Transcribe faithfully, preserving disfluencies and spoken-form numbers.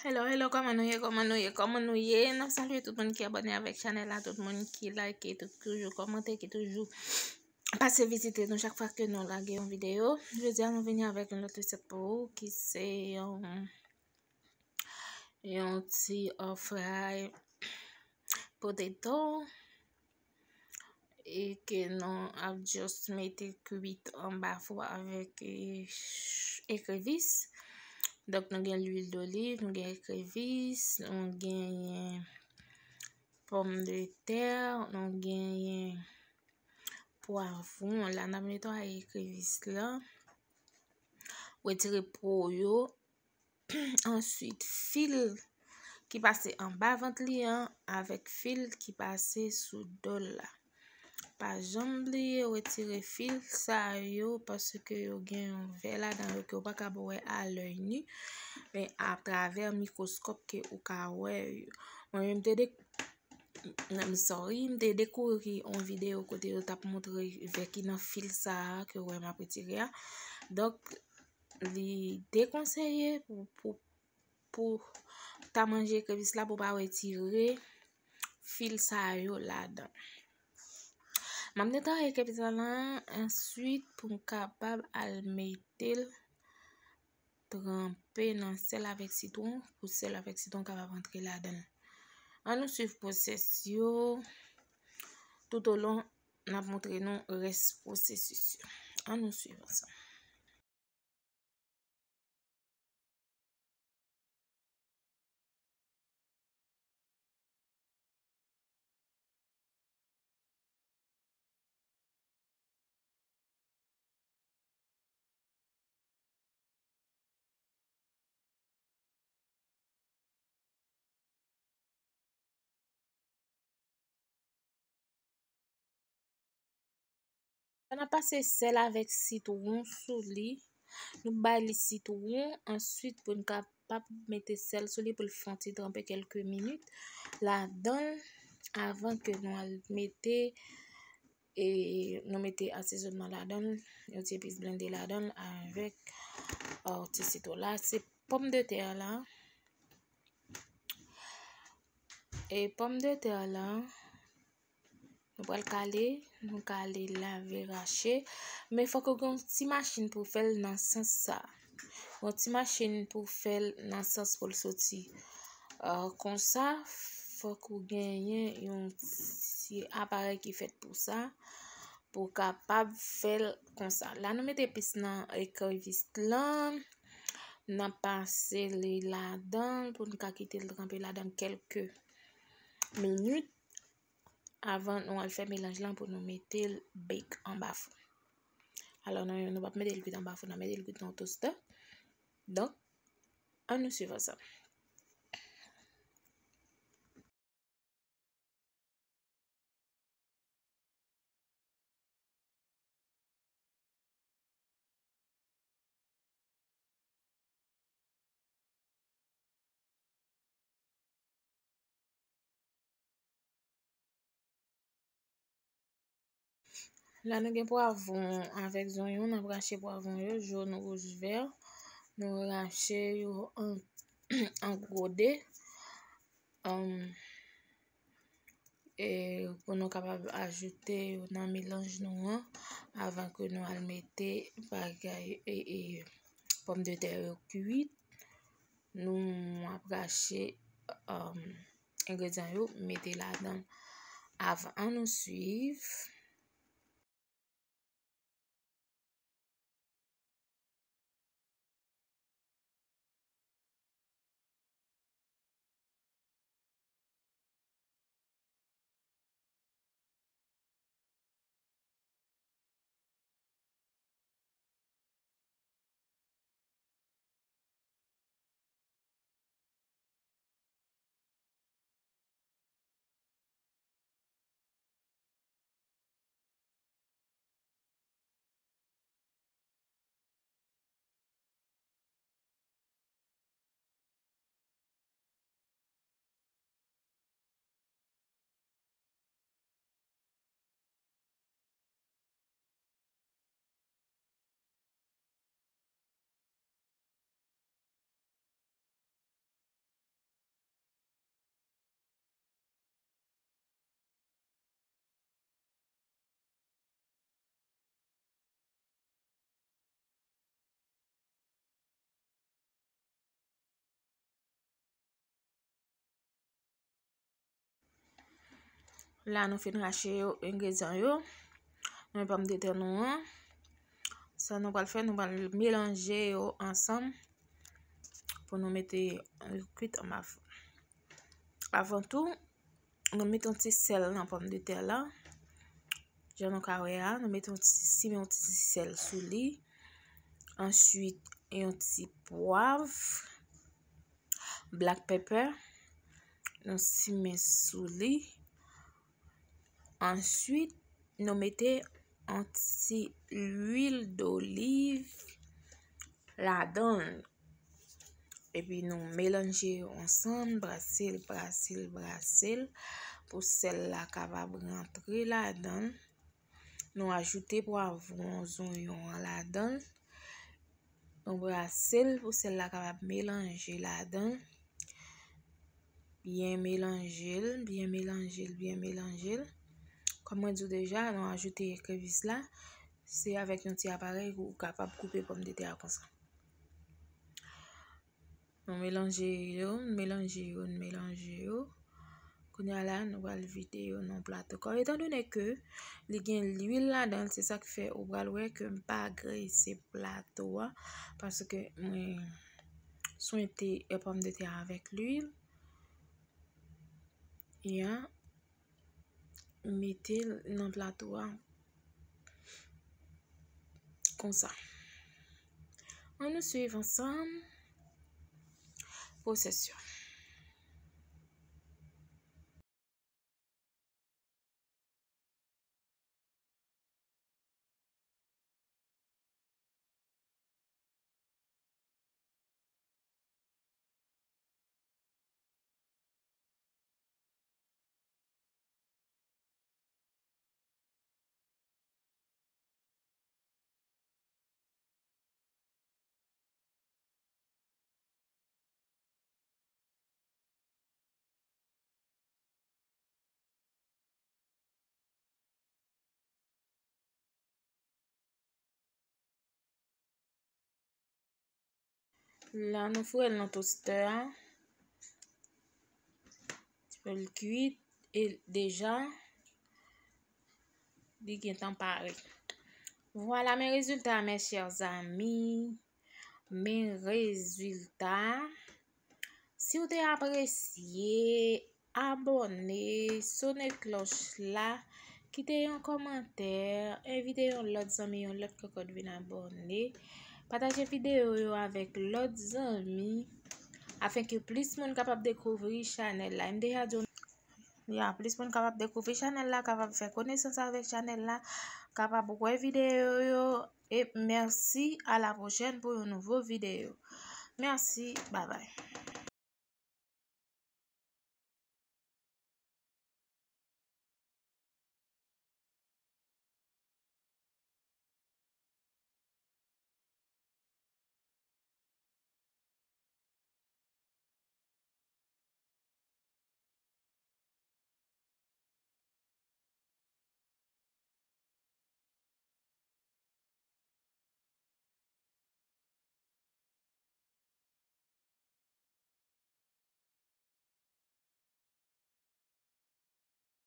Hello, hello, kòman nou ye, kòman nou ye, kòman nou ye? N ap salye tout moun ki abòne avèk chanèl la, tout moun ki like, ki toujou kòmante, ki toujou pase vizite nou chak fwa ke nou lage yon videyo. Jodi a nou vini avèk yon lòt resèt pou ou ki se yon, yon ti, uh, fry potato e ke nou ap just mete kwit anba fou avèk, e, ekrevis. Donk, nou gen lwil doliv, nou gen ekrevis, nou genyen pòmdetè, nou genyen pwavwon. La, n ap netwaye ekrevis la. Retire po yo. Answit, fil ki pase anba vant li an avèk fil ki pase sou do l la. Pa janm bliye retire fil sa yo, paske yo gen yon vè ladan yo ke w pa kab wè a lèy ni, men atravè mikwoskòp ke ou ka wè yo. Mwen menm te de-, I'm sorry, m te dekouvri yon videyo kote yo t ap montre vè ki nan fil sa a ke w wè m ap retire a. Donk, li dekonseye pou, pou, pou ta manje ekrevis la, pou pa retire fil sa yo ladan. M ap netwaye ekrevis la, answit pou m kapab al mete l tranpe nan sèl avèk sitwon, pou sèl avèk sitwon kapab antre ladan l. Ann nou swiv pwosès yo. Toutolon, n ap montre nou rès pwosesis yo. Ann nou swiv ansanm. N ap pase sèl avèk sitwon sou li. Nou bay li sitwon, answit pou n kapab mete sèl sou li pou l fè yon ti tranpe kèlke minit ladan l, avan ke nou al mete, e nou mete asezonman ladan l, yon ti epis blende ladan l avèk, uh, ti sitwon la. Se pòmdetè la. E pòmdetè la, nou pral kale, nou kale, lave, rache. Men fòk ou gen yon ti machin pou fè l nan sans sa. Yon ti machin pou fè l nan sans pou l soti, uh, konsa. Fòk ou genyen yon ti aparèy ki fèt pou sa, pou w kapab fè l konsa. La, nou mete epis nan ekrevis lan. N ap pase li ladan l pou n ka kite l tranpe ladan l kèlke minit avan nou al fè melanj lan pou nou mete l bake anba fou. Alò, nou, nou p ap mete l kwit anba fou, n ap mete l kwit nan yon toastè. Donk, ann nou swiv ansanm. La, nou gen pwavwon avèk zonyon. N ap rache pwavwon yo, jòn, wouj, vè. Nou rache yo an, an gwo de. Um, e pou nou kapab ajoute yo nan melanj nou an, avan ke nou al mete bagay, e, e, pòmdetè yo kwit. Nou ap rache, um, engredyan yo, mete ladan l. Avan, ann nou swiv. La, nou fin rache yo, engredyan yo. Nou men pòmdetè nou an. Sa nou pral fè, nou pral melanje yo ansanm pou nou mete yo kwit anba fou. Avan tou, nou mete yon ti sèl nan pòmdetè la. Jan nou ka wè a, nou mete yon ti, simen yon ti sèl sou li. Answit, yon ti pwav, black pepper, nou simen sou li. Answit, nou mete yon ti lwil doliv ladan l. Epi nou melanje yo ansanm, brase l, brase l, brase l, pou sèl la kapab rantre ladan l. Nou ajoute pwavwon, zonyon an ladan l. Nou brase l pou sèl la kapab melanje ladan l. Byen melanje l, byen melanje l, byen melanje l. Kòm mwen di w deja, nou ajoute ekrevis la. Se avèk yon ti aparèy ou kapab koupe pòmdetè a konsa. Nou melanje yo, nou melanje yo, nou melanje yo. Kounye a la, nou pral vide yo nan plato. Kòm etandone ke li gen lwil ladan l, se sa k fè ou pral wè ke m pa grese plato a, paske mwen swente pòmdetè avèk lwil. Ya. Mete l nan plato a konsa. Ann nou swiv ansanm pwosès yo. La, nou foure l nan tostè a. Ti pè l kwit e deja li gentan pare. Vwala, men rezilta a, mes chers amis. Men rezilta a. Si w te apresye, abòne, sone klòch la, kite yon kòmantè, envite yon lòt zanmi, yon lòt kòkòt vin abòne. Pataje videyo yo avèk lòt zanmi, afenke plis moun kapab dekouvri chanèl la. M deja di w, ya, plis moun kapab dekouvri chanèl la, kapab fè konesans avèk chanèl la, kapab wè videyo yo. E mèsi, a la pwochèn pou yon nouvo videyo. Mèsi, babay.